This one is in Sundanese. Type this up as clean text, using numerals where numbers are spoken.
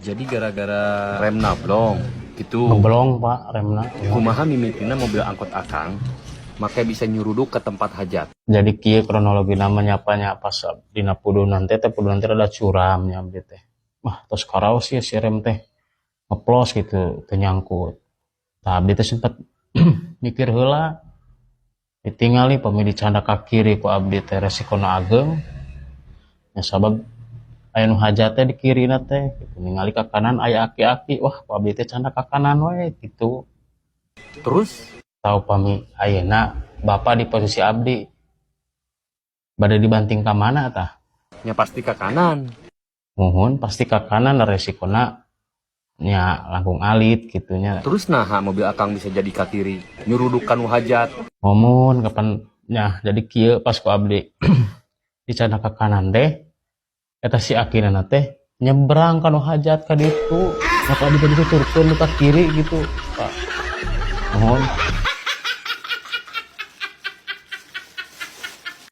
Jadi gara-gara Remna blong gitu. Ngeblong, Pak, remna. Kumaha mimitina mobil angkot Akang make bisa nyuruduk ke tempat hajat? Jadi kieu kronologi namanya nya, pas dina pudunan teh, pudunan teh rada curam nya abdi teh. Wah, tos karaos ya si rem teh ngeplos gitu, teu nyangkut. Tah, abdi teh sempet mikir heula, ditingali pami dicandak ka kiri ku abdi teh resikona ageng ya, sabab aya nu hajat teh di kirina teh gitu. Ningali ka kanan aya aki-aki, wah, ku abdi teh candak ka kanan we gitu. Terus? Tah, pami ayeuna bapak di posisi abdi, bade dibanting ka mana tah? Ya pasti ke kanan. Muhun, pasti ka kanan, resikona nya langkung alit gitu nya. Terus naha mobil Akang bisa jadi ke kiri nyuruduk ka nu hajat? Ngomong kapan nya, jadi kieu, pas ku abdi dicandak ka kanan teh, eta si akina teh nyebrang ka nu hajat ka ditu, maka abdi teh dituturkeun ka kiri gitu, Pak. Muhun.